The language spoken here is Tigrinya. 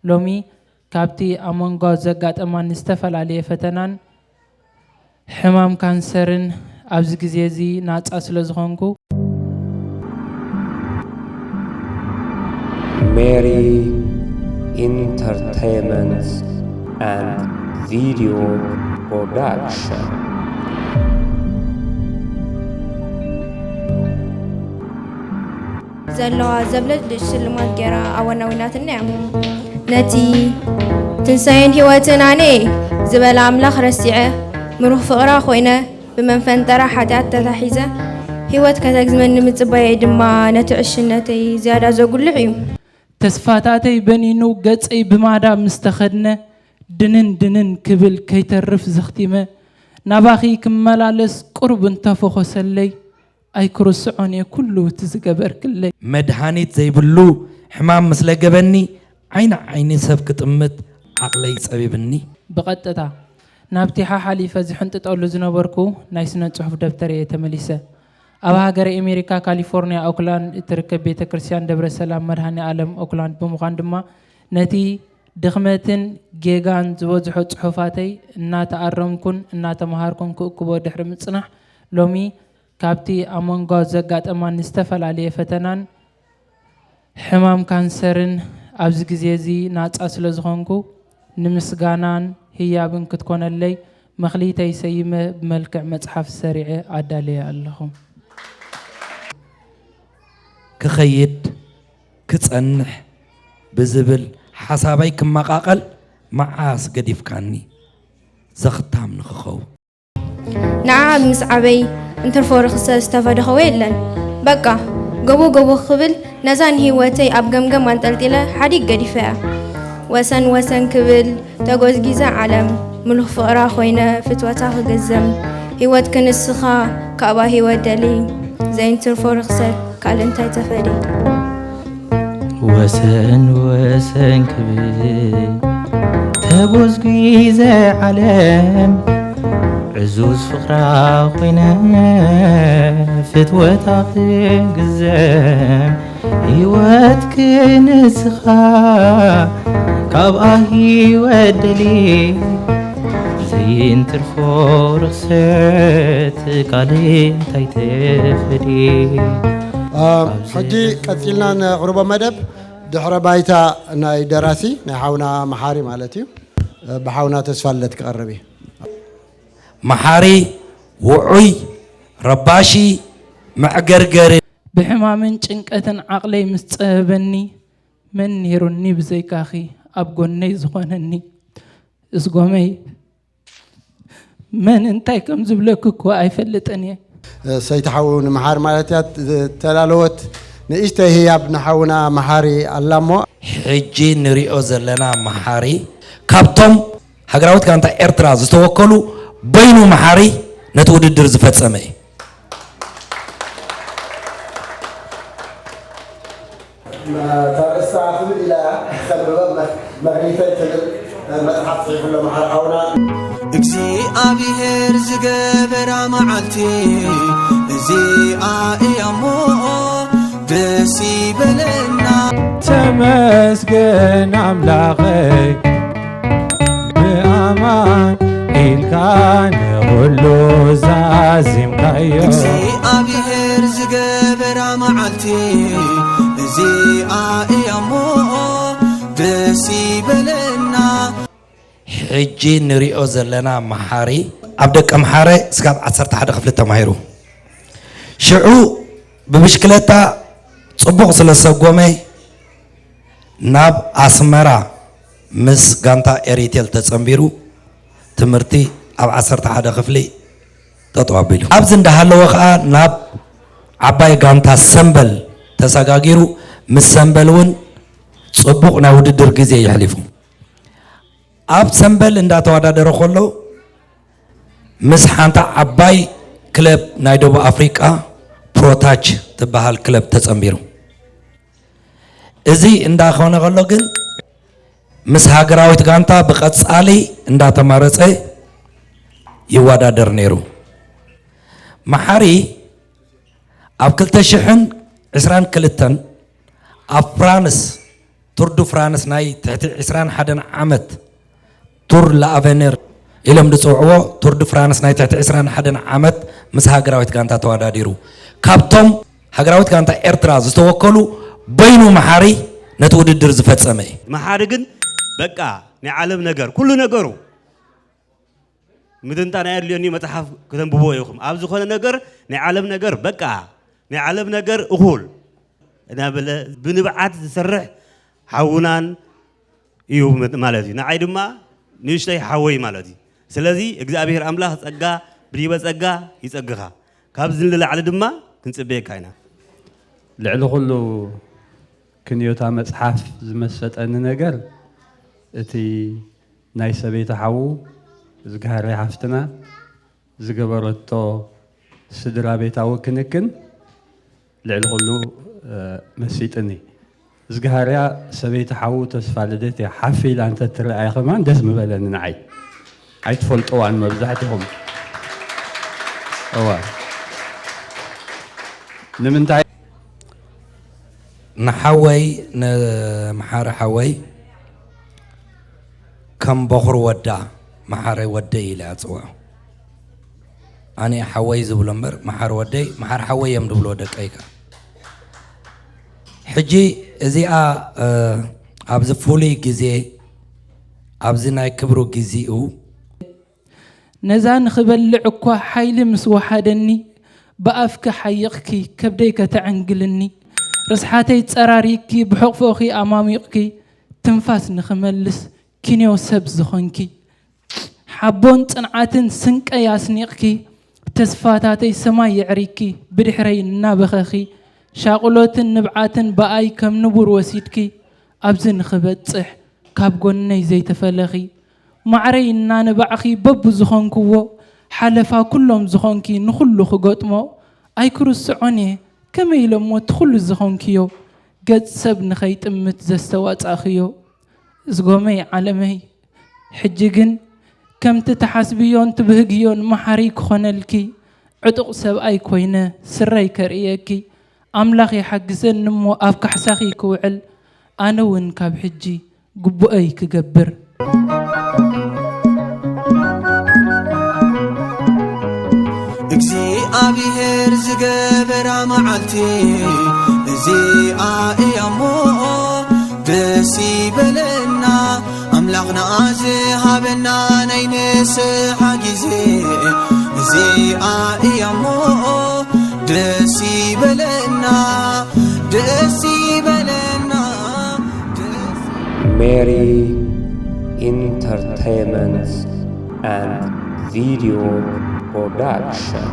ሎሚ ካብቲ ኣብ መንጎ ዘጋጠማኒ ዝተፈላለየ ፈተናን ሕማም ካንሰርን ኣብዚ ግዜ እዚ ናጻ ስለ ዝኾንኩ፣ Mary Entertainment and Video Production. ዘለዋ ዘብለጭልጭ ሽልማት ገይራ ኣወናዊናትና እያ። ነቲ ትንሳኤን ህይወትን ኣነ ዝበለ ኣምላኽ ረሲዐ፣ ምሩኽ ፍቕራ ኮይነ፣ ብመንፈንጠራ ሓጢኣት ተታሒዘ፣ ህይወት ከተግዝመኒ ምጽባየይ ድማ ነቲ ዕሽነተይ ዝያዳ ዘጉልሕ እዩ። ተስፋታተይ በኒኑ ገጸይ ብማዳ ምስ ተኸድነ፣ ድንን ድንን ክብል ከይተርፍ ዘኽቲመ፣ ናባኺ ክመላለስ ቁሩብ እንተፈኾሰለይ፣ ኣይክርስዖን እየ ኩሉ እቲ ዝገበርክለይ። መድሃኒት ዘይብሉ ሕማም ምስ ለገበኒ፣ ዓይኒ ዓይኒ ሰብ ክጥምት ዓቕለይ ጸቢብኒ። ብቐጥታ ናብቲ ሓሓሊፈ ዝሕንጥጠሉ ዝነበርኩ ናይ ስነ ጽሑፍ ደብተር እየ ተመሊሰ። ኣብ ሃገረ ኤሜሪካ ካሊፎርንያ ኦክላንድ እትርከብ ቤተ ክርስቲያን ደብረ ሰላም መድሃኔ ኣለም ኦክላንድ ብምዃን ድማ ነቲ ድኽመትን ጌጋን ዝበዝሖ ጽሑፋተይ እናተኣረምኩን እናተመሃርኩን ክእክቦ ድሕሪ ምጽናሕ ሎሚ ካብቲ ኣብ መንጎ ዘጋጠማኒ ዝተፈላለየ ፈተናን ሕማም ካንሰርን ኣብዚ ግዜ እዚ ናጻ ስለ ዝኾንኩ ንምስጋናን ህያብን ክትኮነለይ መኽሊተይ ሰይመ ብመልክዕ መጽሓፍ ሰሪዐ ኣዳልየ ኣለኹ። ክኸይድ ክጸንሕ ብዝብል ሓሳበይ ክመቓቐል መዓስ ገዲፍካኒ ዘኽታም ንኽኸውን። ንዓ ምስዓበይ እንትርፎ ርኽሰ ዝተፈደኸወ የለን። በቃ ጎቦ ጎቦ ክብል ነዛ ንህይወተይ ኣብ ገምገም ኣንጠልጢለ ሓዲግ ገዲፈያ። ወሰን ወሰን ክብል ተጎዝጊዘ ዓለም ምሉኽ ፍቕራ ኮይነ ፍትወታ ክግዘም ህይወት ክንስኻ ካብኣ ህይወት ደሊ ዘይንትርፎ ርኽሰት ካልእ እንታይ ተፈሊ። ወሰን ወሰን ክብል ተጎዝጊዘ ዓለም ዕዙዝ ፍቕራ ኮይነ ፍትወታ ክግዘም ህይወት ክንስኻ ካብኣ ህይወት ደሊ ዘይንትርፎ ርኽሰት ካልእ እንታይ ተፈሊ። ሕጂ ቀጺልና ነቕርቦ መደብ ድሕረ ባይታ ናይ ደራሲ ናይ ሓውና መሓሪ ማለት እዩ። ብሓውና ተስፋልደት ክቐርብ እዩ። መሓሪ ውዑይ ረባሺ መዕገርገሪ። ብሕማምን ጭንቀትን ዓቕለይ ምስ ጸበበኒ፣ መን ነይሩኒ ብዘይካኺ ኣብ ጎነይ ዝኾነኒ? እስጎመይ መን እንታይ ከም ዝብለኪ እኮ ኣይፈልጥን እየ። ሰይቲ ሓው ንምሓር ማለት እያ ዝተላለወት ንእሽተይ ህያብ ንሓውና መሓሪ ኣላ እሞ። ሕጂ ንሪኦ ዘለና መሓሪ ካብቶም ሃገራዊት ጋንታ ኤርትራ ዝተወከሉ በይኑ መሓሪ ነቲ ውድድር ዝፈጸመ እዩ። ተርእስታ ክብል ኢላ እያ ከንብበ መ- መክሊተይ ትብል መጽሓፍ ጽሒፉ ኣሎ መሓር ሓውና። እግዚኣብሔር ዝገበራ መዓልቲ እዚኣ እያ እሞ ደስ ይበለና። ተመስገን ኣምላኸይ ብኣማን ኢልካ ንኹሉ ዛዚምካዮ። እግዚኣብሔር ዝገበራ መዓልቲ እዚኣ እያ እሞ ደስ ይበለና። ሕጂ ንሪኦ ዘለና መሓሪ ኣብ ደቀምሓረ ስጋብ ዓሰርተ ሓደ ክፍሊ ተማሂሩ። ሽዑ ብብሽክለታ ጽቡቕ ስለ ዝሰጎመ ናብ ኣስመራ ምስ ጋንታ ኤሪቴል ተጸንቢሩ ትምህርቲ ኣብ ዓሰርተ ሓደ ክፍሊ ጠጠው ኣቢሉ። ኣብዚ እንዳሃለወ ከኣ ናብ ዓባይ ጋንታ ሰምበል ተሰጋጊሩ ምስ ሰምበል እውን ጽቡቕ ናይ ውድድር ግዜ የሕሊፉ። ኣብ ሰምበል እንዳተወዳደረ ከሎ ምስ ሓንታ ዓባይ ክለብ ናይ ደቡብ ኣፍሪቃ ፕሮታች ትበሃል ክለብ ተጸንቢሩ። እዚ እንዳኾነ ከሎ ግን ምስ ሃገራዊት ጋንታ ብቐጻሊ እንዳተመረጸ ይወዳደር ነይሩ። መሓሪ ኣብ ክልተ ሽሕን ዕስራን ክልተን ኣብ ፍራንስ ቱር ዱ ፍራንስ ናይ ትሕቲ ዕስራን ሓደን ዓመት፣ ቱር ለኣቨኒር ኢሎም ዝፅውዕዎ ቱር ዱ ፍራንስ ናይ ትሕቲ ዕስራን ሓደን ዓመት ምስ ሃገራዊት ጋንታ ተወዳዲሩ፣ ካብቶም ሃገራዊት ጋንታ ኤርትራ ዝተወከሉ በይኑ መሓሪ ነቲ ውድድር ዝፈፀመ እዩ። መሓሪ ግን በቃ ናይ ዓለም ነገር ኩሉ ነገሩ ምትንታን ኣየድልዮን እዩ፣ መጽሓፍ ክተንብብዎ ኢኹም። ኣብ ዝኾነ ነገር ናይ ዓለም ነገር በቃ ናይ ዓለም ነገር እኹል እናበለ ብንብዓት ዝሰርሕ ሓውናን እዩ ማለት እዩ። ንዓይ ድማ ንእሽተይ ሓወይ ማለት እዩ። ስለዚ እግዚኣብሔር ኣምላኽ ጸጋ ብዲበ ጸጋ ይጸግኻ። ካብዚ ንላዕሊ ድማ ክንጽበየካ ኢና። ልዕሊ ኩሉ ክንዮታ መጽሓፍ ዝመሰጠኒ ነገር እቲ ናይ ሰበይቲ ሓዉ እዝግሃርያ ሓፍትና ዝገበረቶ ስድራ ቤታዊ ክንክን ልዕሊ ኩሉ መሲጥኒ። እዝግሃርያ ሰበይቲ ሓዉ ተስፋ ልደት እያ። ሓፍ ኢላ እንተትረኣያ ከማን ደስ ምበለኒ ንዓይ። ኣይትፈልጥዋን መብዛሕትኹም። እዋ ንምንታይ ንሓወይ ንመሓሪ ሓወይ ከም በኹር ወዳ መሓሪ ወደይ ኢለ ኣፅውዖ። ኣነ ሓወይ ዝብሎ እምበር መሓሪ ወደይ፣ መሓሪ ሓወይ እዮም ዝብልዎ ደቀይ ከኣ። ሕጂ እዚኣ ኣብዚ ፍሉይ ግዜ ኣብዚ ናይ ክብሩ ግዚኡ ነዛ ንኽበልዕ እኳ ሓይሊ ምስ ወሓደኒ፣ ብኣፍኪ ሓይቕኪ ከብደይ ከተዐንግልኒ፣ ርስሓተይ ጸራሪግኪ ብሕቕፎኺ ኣማሚቕኪ፣ ትንፋስ ንኽመልስ ኪንዮ ሰብ ዝኾንኪ፣ ሓቦን ጽንዓትን ስንቀይ ኣስኒቕኪ፣ ተስፋታተይ ሰማይ የዕሪግኪ፣ ብድሕረይ እናበኸኺ፣ ሻቕሎትን ንብዓትን ብኣይ ከም ንቡር ወሲድኪ፣ ኣብዚ ንኽበጽሕ ካብ ጎነይ ዘይተፈለኺ፣ ማዕረይ እናነባዕኺ በቡ ዝኾንክዎ ሓለፋ ኩሎም ዝኾንኪ ንኹሉ ክገጥሞ ኣይክርስዖን እየ ከመይ ኢለሞ እቲ ኩሉ ዝኾንክዮ ገጽ ሰብ ንኸይጥምት ዘስተዋጻእኽዮ ዝጎመይ ዓለመይ ሕጂ ግን ከምቲ ትሓስብዮን ትብህግዮን መሓሪ ክኾነልኪ ዕጡቕ ሰብኣይ ኮይነ ስረይ ከርእየኪ ኣምላኽ ይሓግዘኒ እሞ ኣብ ካሕሳኺ ክውዕል ኣነ እውን ካብ ሕጂ ግቡአይ ክገብር። እግዚኣብሔር ዝገበራ መዓልቲ እዚኣ እያ እሞ ደስ ይበለና ኣምላኽና ዝሃበና ናይ ንስሓ ግዜ እዚኣ እያ እሞ ደስ ይበለና ደስ ይበለና ደስ Mary Entertainment and Video Production.